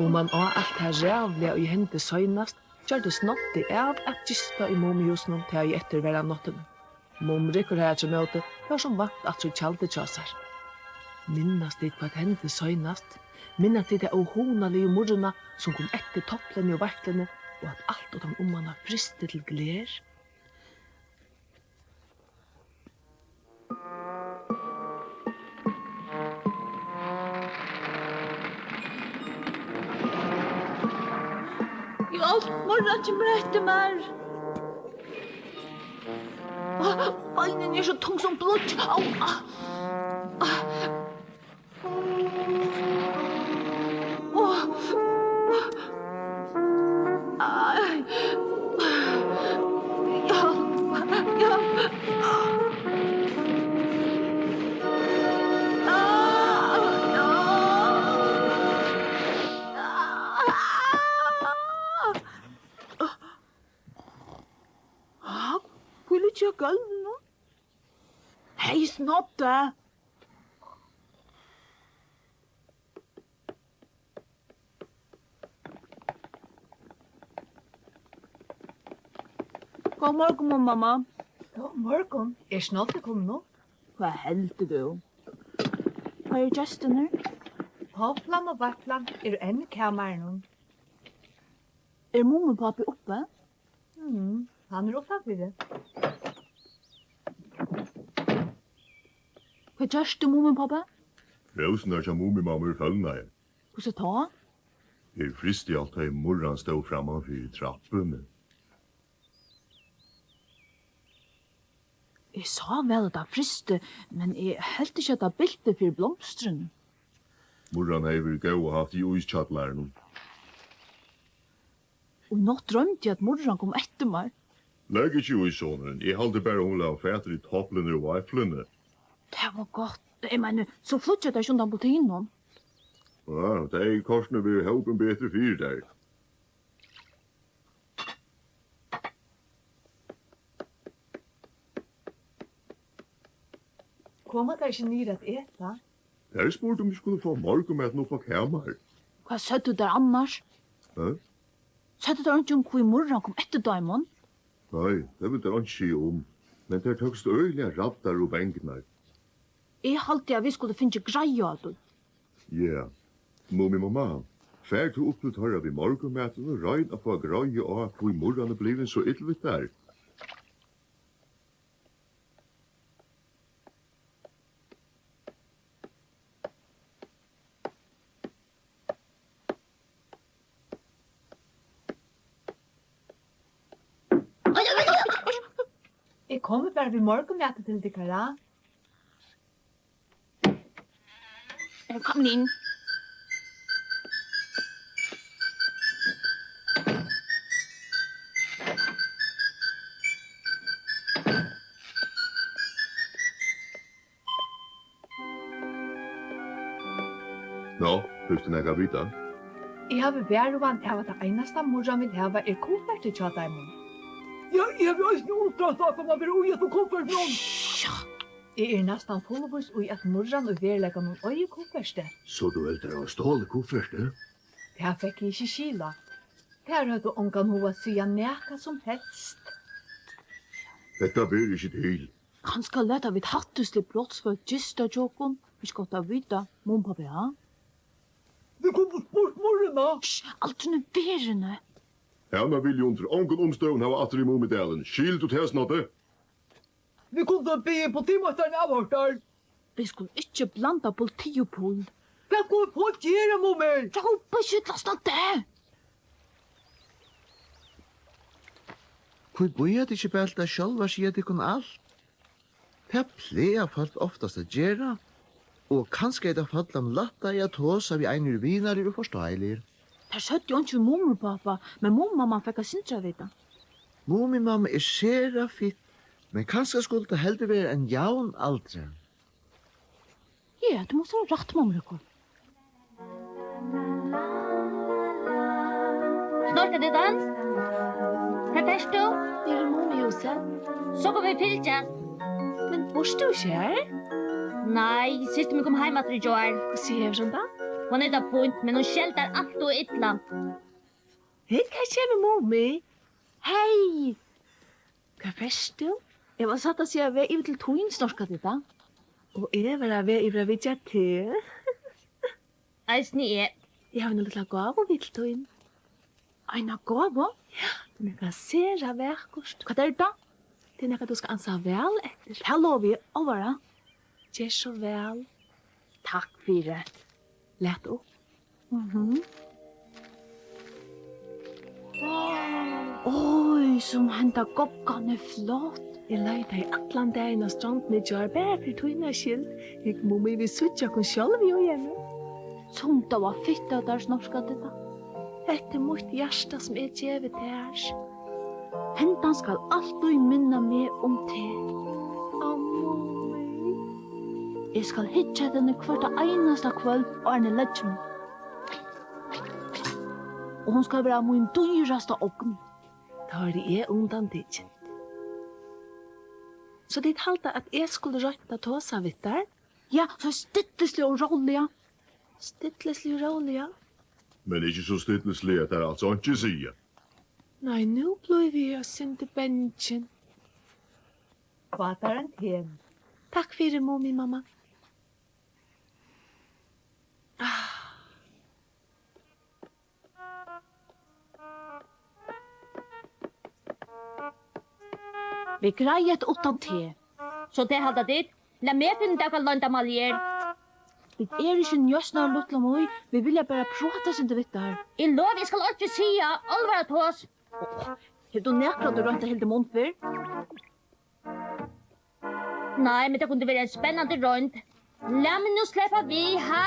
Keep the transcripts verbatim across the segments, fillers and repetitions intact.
Og man á alt tað ræðuliga, ið hendi seinast, gjørdi Snoddi av at gista í Mumihúsinum tað ið eftir var av náttini. Mumrikur harafturímóti var sum vant aftur í tjaldið hjá sær. Minnast tit, hvat hendi seinast? Minnast tit ta óhugnaligu murruna, sum kom eftir Toppluni og Veittluni, og at alt uttan um hana frysti til gler? Hjálp, Murran kemur eftir mær. Á, beinini eru so tung sum blýggj. Au, á. Á. Ai. Hjálp, hjálp. Á, á. Á, hví liggi eg á gólvinum? Hey, Snoddi! Góðan morgun, Mumimamma. Góðan morgun. Er Snoddi komin upp? Hvat heldur tú? Hvar eru gestirnir? Topplan og Veitlan eru enn í kamarinum. Er Mumipápi uppi? Mm, hann er uttanfyri. Hvat gert tú, Mumipápi? Rósurnar hjá Mumimammu eru følnaðar. Hvussu tá? Eg frysti alt, tá ið Murran stóð framman fyri trappuni. Eg sá væl, at tað frysti, men eg helt ikki, at tað bylti fyri blomstrini. Murran hevði verið góð at havt í ískjallaranum. Og í nátt droymdi eg, at Murran kom eftir mær. Legg ikki í, sonurin. Eg haldi bara, hon lá fatur í Toppluni og Veittluni. Tað var gott. Eg meini, so flýggja tær ikki undan politinum. Ja, tað hevði kortini verið hópin betri fyri tær. Koma tær ikki niður at eta? Tær spurdu, um vit skuldu fáa morgunmatin upp á kamar. Hvat søgdu tær annars? Hæ? Søgdu tær einki um, hví Murran kom eftir teimum? Nei, tað vildu tær einki siga um, men tær tókust øgiliga ræddar og bangnar. Eg haldi, at vit skuldu fingið greiðu á tí. Ja. Mumimamma, far tú upp til teirra við morgunmatin og royn at fáa greiðu á, hví Murran er blivin so ill við tær. Eg komi bara við morgunmati til tykkara. Kom inn. Nú, fekst tú nakað at vita? Eg havi varhugan av, at tað einasta, Murran vil hava, er kuffertið hjá teimum. Ja, eg havi eisini undrast, at hann má vera í hesum kuffertinum. Sja! Eg eri næstan fullvís í, at Murran í veruleikanum eigur kuffertið. So tú heldur, hann hevur stolið kuffertið? Tað fekk eg ikki skilað. Tær høvdu ongan hug at siga nakað sum helst. Hetta ber ikki til. Kanska lata vit hættislig brotsfólk gista hjá okkum. Ikki gott at vita, Mumipápi, ha? Vit kundu spurt Murruna. Hysj, aldrin í verðini. Hana vil eg undir ongum umstøðum hava aftur í Mumidalin. Skilur tú tað, Snoddi? Vit kundu biðið politimeistaran avhortar. Vit skulu ikki blanda politi og pul. Hvat skulu vit so gera, Mumi? Rópa ikki illa, Snoddi! Hví bíða tit ikki bara til tær sjálvar siga tykkum alt? Tað plaga fólk oftast at gera, og kanska er tað fólk teimum lættari at tosa við ein, ið er vinarligur og forståeligur. Tær søgdu einki við Mumipápa, men Mumimamman fekk eitt sindur at vita. Mumimamma er sera fitt, men kanska skuldi tað heldur verið ein javnaldri. Ja, tú mást hava rætt, Mumrikur. Snorkadiddan, hvar fert tú? Niður í Mumihúsið. So kunnu vit fylgjast. Men býrt tú ikki her? Nei, systir mín kom heim aftur í gjár. Hvussu hevur hon tað? Hon er tað fínt, men hon skeldar alt ov illa. Hey, her kemur Mumi. Hey! Hvar fert tú? Eg var satt at siga á veg yvir til tín, Snorkadidda. Og eg var á veg yvir at vitja teg. Eisini eg. Eg havi eina lítla gávu við til tín. Eina gávu? Ja, tað er nakað sera vakurt. Hvat er tað? Tað er nakað, tú skal ansa væl eftir. Tað lovi eg, álvara. Ger so væl. Takk fyri. Lat upp. Mhm. Oj, sum henda goggan er flott. Eg leitaði allan dagin á strondini í gjár, bara fyri tína skyld. Hygg, Mumi, vit síggja okkum sjálv í henni. Sum tað var fitt av tær, Snorkadidda. Hetta er mítt hjarta, sum eg gevi tær. Hendan skal altíð minna meg um teg. Á, Mumi. Eg skal hyggja at henni hvørt einasta kvøld, áðrenn eg leggi meg. Og hon skal vera mín dýrasta ogn. Tá eri eg undantikin. So tit halda, at eg skuldi roynt at tosa við tær? Ja, so stillisliga og róliga. Stillisliga og róliga. Men ikki so stillisliga, at tær altso einki siga. Nei, nú blívi eg eitt sindur bangin. Fá tær ein te. Takk fyri, Mumimamma. Ah. Vit greiða hetta uttan teg. So tað halda tit? Lat meg finna út av, hvat loyndarmálið er. Vit eru ikki njósnarar, Lítla Mý. Vit vilja bara práta eitt sindur við tær. Eg lovi, eg skal einki siga. Álvara tos. Hevur tú nakrantíð roynt at hildið munn fyrr? Nei, men tað kundi verið ein spennandi roynd. Lat meg nú sleppa við, ha?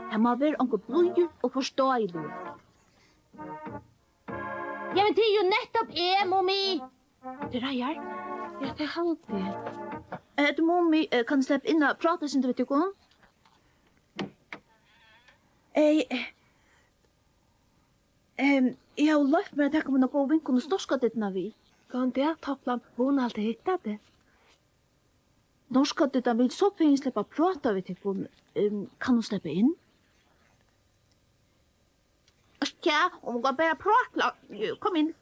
Tað má vera onkur blíður og forståeligur. Ja, men tað er jú nettupp eg, Mumi. Tað reiðar. Ja, tað haldi eg. Eh, tú, Mumi, eh, kann eg sleppa inn at práta eitt sindur við tykkum? Eh, ehm, eg havi loyvt mær at taka mína góðu vinkonu Snorkadidduna við. Góðan dag, Toplan. Hugnaligt at hitta teg. Snorkadiddan vil so fegin sleppa at práta við tykkum. Ehm, kann hon sleppa inn? Tja, hon kann bara práta. Kom inn.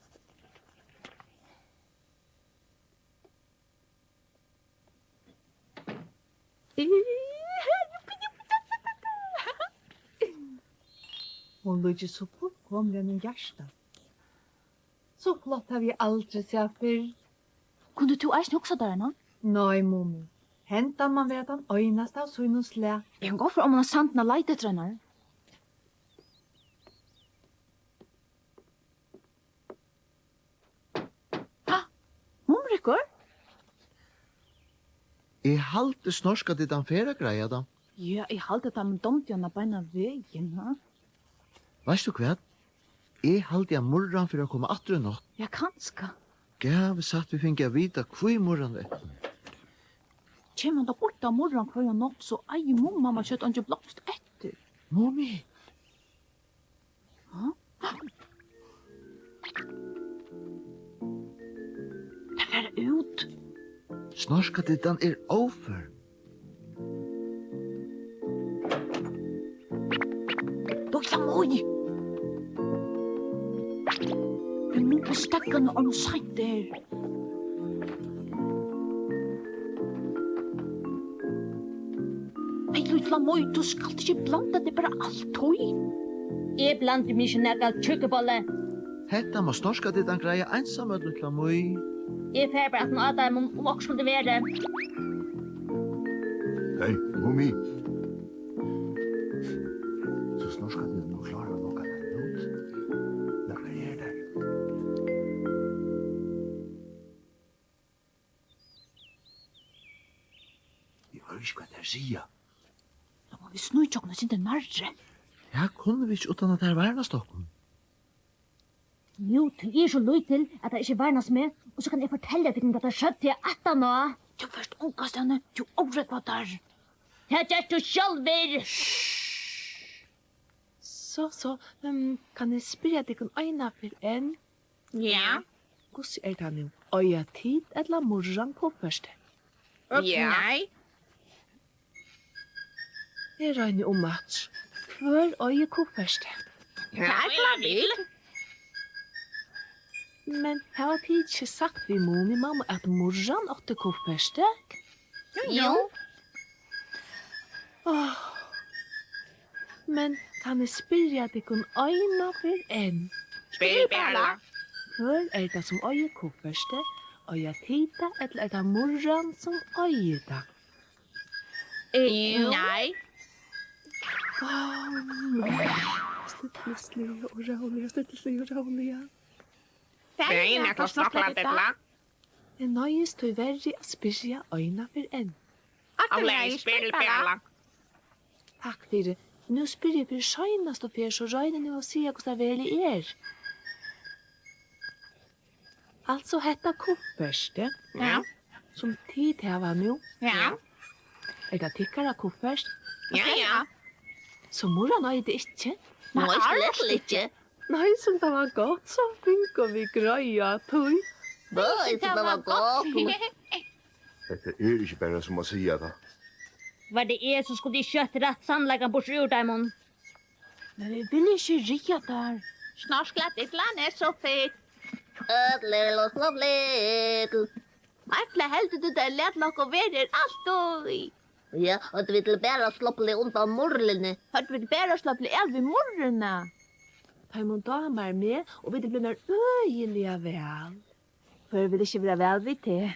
Hon líkist so fullkomiliga einum hjarta. So flott havi eg aldri sæð fyrr. Kundi tú eisini hugsað tær hana? Nei, Mumi. Hendan man vera tann einasta av sínum slag. Eg kann gott fara oman á sandin at leita eftir hennara. Ha? Mumrikur? Eg haldi, Snorkadiddan fer at greiða tað. Ja, eg haldi, at teimum dámdi hana beinan vegin, ha? Veitst tú hvat? Eg haldi, at Murran fer at koma aftur í nátt. Ja, kanska. Gævi satt, vit fingu at vita, hví Murran er. Kemur hann tá býtt á Murran hvørja nátt, so eigur Mumimamma skjótt eingi blomst eftir. Mumi! Ha? Tær fara út. Snorkadiddan er ófør. Lítla Mý! Vit mugu steðga hana, áðrenn ov seint er. Hey, Lítla Mý, tú skalt ikki blanda teg bara altíð. Eg blandi meg ikki nakað, tjúkkubolli. Hetta má Snorkadiddan greiða einsamøll, Lítla Mý. Eg fari bara aftan á teimum, um okkurt skuldi verið. Hey, Mumi. So Snorkadiddan nú klárar at lokka tær út. Nakrar eru tær. Eg hoyri ikki, hvat tær siga. Nú mugu vit sníkja okkum eitt sindur nærri. Ja, kunnu vit ikki, uttan at tær varnast okkum? Jú, tí eg eri so lítil, at tær ikki varnast meg, og so kann eg fortelja tykkum, hvat tær søgdu aftaná. Tú fert ongastaðni, tú órógvar tær. Tað gert tú sjálvur. So, so, ehm, kann eg spyrja tykkum eina ferð enn? Ja. Hvussu er tað nú? Eiga tit ella Murran kuffertið? Ja. Nei. Eg royni umaftur. Hvør eigur kuffertið? Tað er Flavill. Men hava tit ikki sagt við Mumimammu, at Murran átti kuffertið? Jú. Áh. Men kann eg spyrja tykkum eina ferð enn? Spyr bara. Hvør er tað, sum eigur kuffertið? Eiga tit tað, ella er tað Murran, sum eigur tað? Eh, jú. Nei. Áh, nei. Stillisliga og róliga, stillisliga og róliga. Fegin at tú snokla, Didda. Eg noyðist tíverri at spyrja eina ferð enn. Alt í lagi, spyr bara. Takk fyri. Nú spyrji eg fyri seinastu ferð, so royni nú at siga, hvussu tað veruliga er. Altso, hetta kuffertið, ja, sum tit hava nú, ja, er tað tykkara kuffert? Ja, ja. So Murran eigur tað ikki? Nei, slett ikki. Nei, sum tað var gott, so fingu vit greiðu á tí. Nei, sum tað var gott. Hetta er ikki bara sum at siga tað. Var tað eg, so skuldi eg skjótt rætt sannleikan burtur úr teimum. Men vit vilja ikki ræða tær. Snorkladillan er so feit. Øll eru lopplitil. Varla heldur tú, tey lata okkum vera her altíð? Ja, høvdu vit bara sloppið undan Murruni. Høvdu vit bara sloppið av við Murruna. Teimum dámar meg, og vit eru blivnar øgiliga væl. Hvør vil ikki vera væl við teg?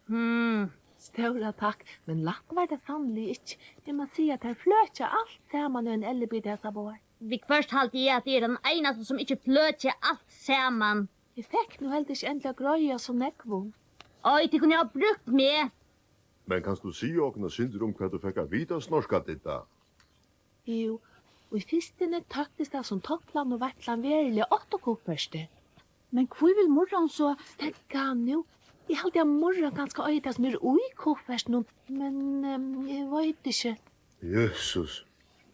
Hmm. Stóra takk, men lætt var tað sanniliga ikki. Eg má siga, at tær fløkja alt saman í ein ellibita, hasar báðar. Viðhvørt haldi eg, at eg eri tann einasti, sum ikki fløkji alt saman. Eg fekk nú heldur ikki endiliga greiðu á so nógvum. Oj, tit kunnu hava brúkt meg. Men kanst tú siga okkum eitt sindur um, hvat tú fekk at vita, Snorkadidda? Jú, í fyrstuni tóktist tað, sum Toplan og Veitlan veruliga áttu kuffertið. Men hví vil Murran so? Steðga nú. Eg haldi, at Murran kanska eigur tað, sum er í kuffertinum, men, ehm, eg veit ikki. Jesus,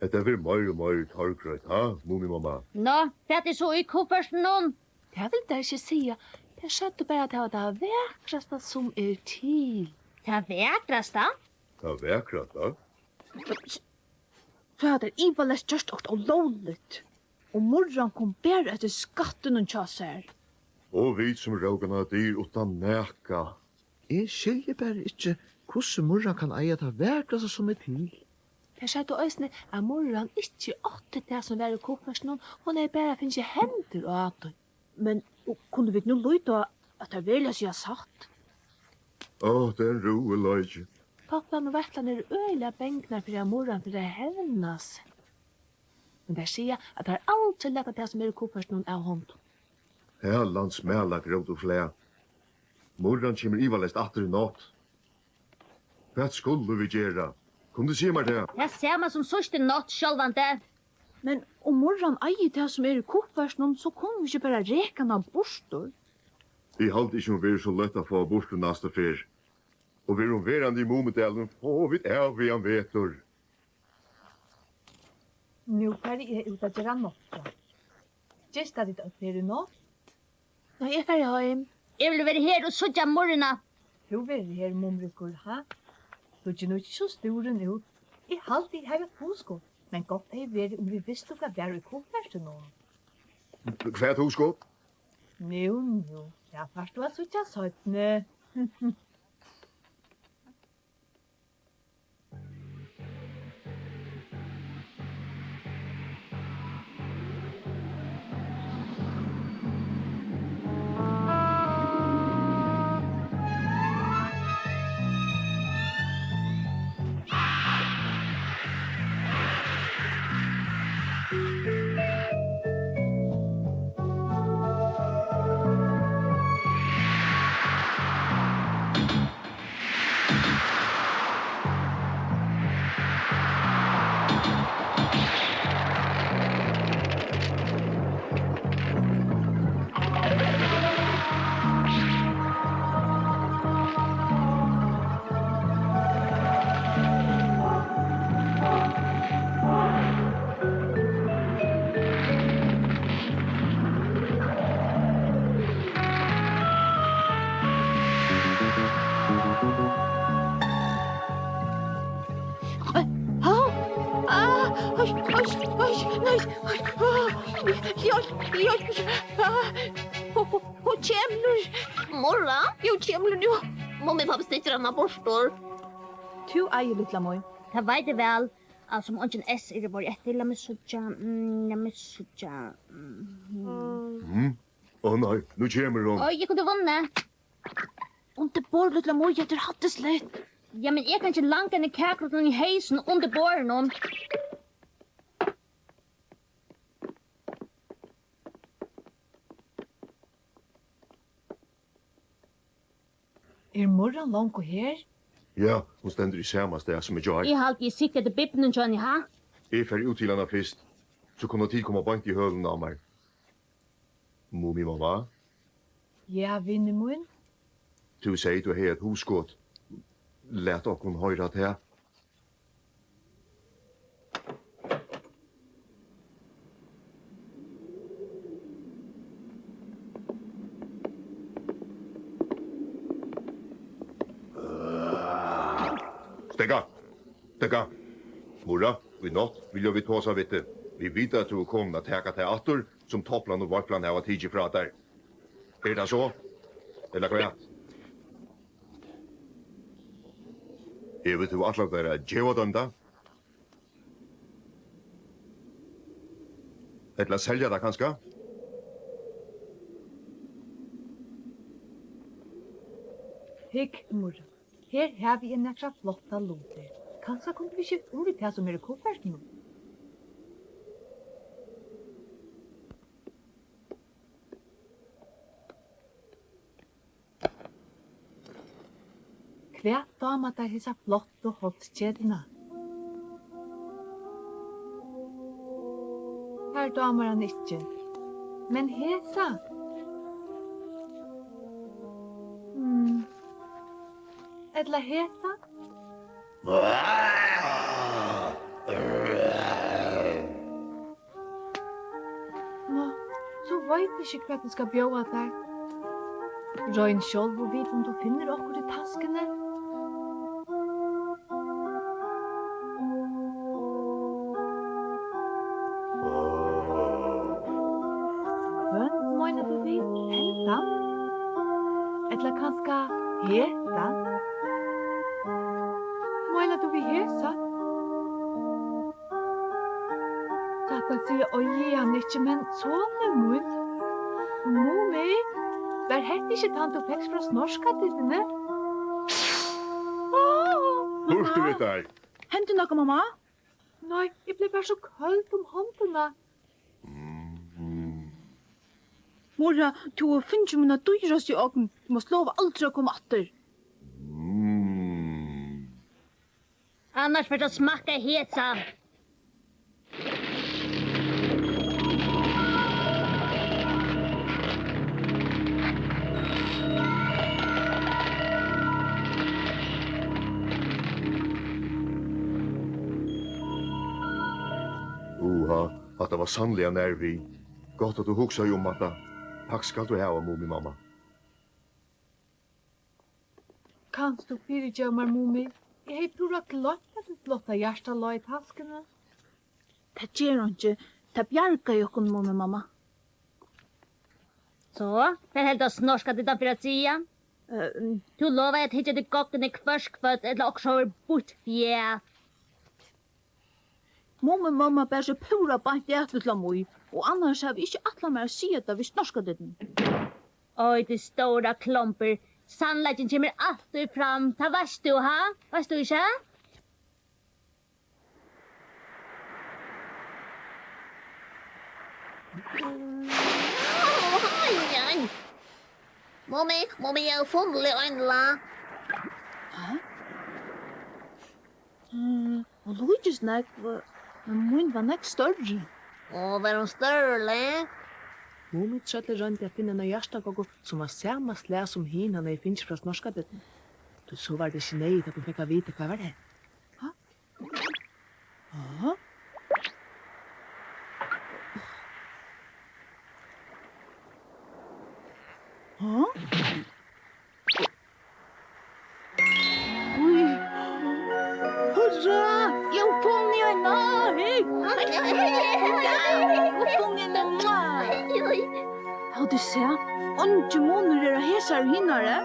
hetta verður meir og meir torgreitt, ha, Mumimamma? Nå, hvat er so í kuffertinum? Tað vil tær ikki siga. Tær søgdu bara, at tað var tað vakrasta, sum er til. Tað vakrasta? Tað vakrasta? So hava tær ivaleyst gjørt okkurt ólógligt. Og Murran kom bara eftir skattinum hjá sær. Og vit sum róka hana dyr uttan nakað. Eg skilji bara ikki, hvussu Murran kann eiga tað vakrasta, sum er til. Tær søgdu eisini, at Murran ikki átti tað, sum var í kuffertinum, hon hevði bara fingið hendur á tí. Men kunnu vit nú líta á, at tær veruliga siga satt? Ó, tað er ein rúgvuleiki. Toplan og Veitlan eru øgiliga bangnar fyri, at Murran fer at hevna seg. Men tær siga, at tær aldri lata tað, sum er í kuffertinum, av hondum. Halans mala grót og flæ. Murran kemur ivaleyst aftur í nátt. Hvat skulu vit gera? Kunnu tit siga mær tað? Tað sama sum síðstu nátt, sjálvandi. Men um Murran eigur tað, sum er í kuffertinum, so kunnu vit ikki bara reka hana burtur. Eg haldi ikki, hon verður so løtt at fáa burtur næstu ferð. Og verður hon verandi í Mumidalinum, fáa vit ævigan vetur. Nú fari eg út at gera nátturða. Gista tit øll her í nátt? Nei, eg fari heim. Eg vil vera her og síggja Murruna. Tú verður her, Mumrikur, ha? Tú ger nú ikki so stúrin út. Eg haldi, eg havi eitt hugskot, men gott hevði verið, um vit vistu, hvat var í kuffertinum. Hvat hugskot? Nú, nú, tað fært tú at síggja seinni. Oj, oj, oj, nei, oj, ah, hjálp, hjálp, ah, hon, hon, hon kemur. Murra? Jú, kemur hon nú. Mummi, pápi stikkir hana burtur. Tú eigur, lítla mín. Tað veit eg væl. Altso, um eingin S eru borið eftir, lat meg síggja, mm, lat meg síggja, mm. Mm. Ó nei, nú kemur hon. Oj, eg kundi vunnið. Undir borð, lítla Mý, hetta er hættisligt. Ja, men eg kann ikki langa henni kakurotnuna í heysin undir borðinum. Er Murran longu her? Ja, hon stendur í sama stað sum í gjár. Eg haldi, eg sikti eftir biblinum hjá henni, ha? Eg fari út til hana fyrst, so kunnu tit koma beint í hølini á mær. Mumimamma? Ja, vinur mín? Tú segði, tú hevði eitt hugskot. Lat okkum hoyra tað. Steðga! Steðga! Murra, í nátt vilja vit tosa við teg. Vit vita, at tú ert komin at taka tað aftur, sum Toplan og Vágflan hava tikið frá tær. Er tað so? Ella hvat? Hevur tú ætlað tær at geva teimum tað? Ella selja tað kanska? Hygg, Murra. Her havi eg nakrar flottar lutir. Kanska kundu vit skift um við tað, sum er í kuffertinum? Hvat dámar tær hesa flottu hálsketuna? Tær dámar hana ikki. Men hesa? Hmm. Ella hesa? Nå, so veit eg ikki, hvat eg skal bjóða tær. Royn sjálv og vit, um tú finnur okkurt í taskuni. Hvønn meinar tú við? Hendan? Ella kanska hetta? Meinar tú við hesa? Satt at siga eigi eg hann ikki, men sonur mín, Mumi, var hetta ikki tann, tú fekst frá Snorkadyduni? Burtur við tær. Hendi nakað, mamma? Nei, eg bleiv bara so køld um hondina. Mm. Murra, tú hevur fingið mína dýrastu ogn. Tú mást lova aldri at koma aftur. Mm. Annars fert tú at smakka hesa. Uha, hatta var sanniliga nær við. Gott, at tú hugsaði um hatta. Takk skal tú hava, Mumimamma. Kanst tú fyrigeva mær, Mumi? Eg hevði púra gloymt, at títt flotta hjarta lá í taskuni. Tað ger einki. Tað bjargaði okkum, Mumimamma. So, hvat heldur tú, Snorkadiddan fer at siga? Eh, mm. Tú lovaði at hyggja eftir gogguni hvørt kvøld, ella okkurt sovorðið býtt fjas. Mumimamma bar seg púra beint at, lítla Mý, og annars havi eg ikki ætlað mær at siga tað við Snorkadiddin. Oj, tú stóra klombur. Sannleikin kemur altíð fram, tað veitst tú, ha? Veitst tú ikki? Mumi, Mumi, eg havi funnið ein la. Ha? Mm, hon líkist nógv, men mín var nógv størri. Og var hon størri? Mumitrøllið royndi at finna eina hjartagoggu, sum var sama slag sum hin, hann hevði fingið frá Snorkadidduni. Tí so var tað ikki neyðugt, at hon fekk at vita, hvat var hent. Ha? Ha? Ha? Oj. Hurra! Eg havi funnið eina! Hava tit sæð? Eingin munur er á hesari og hinari.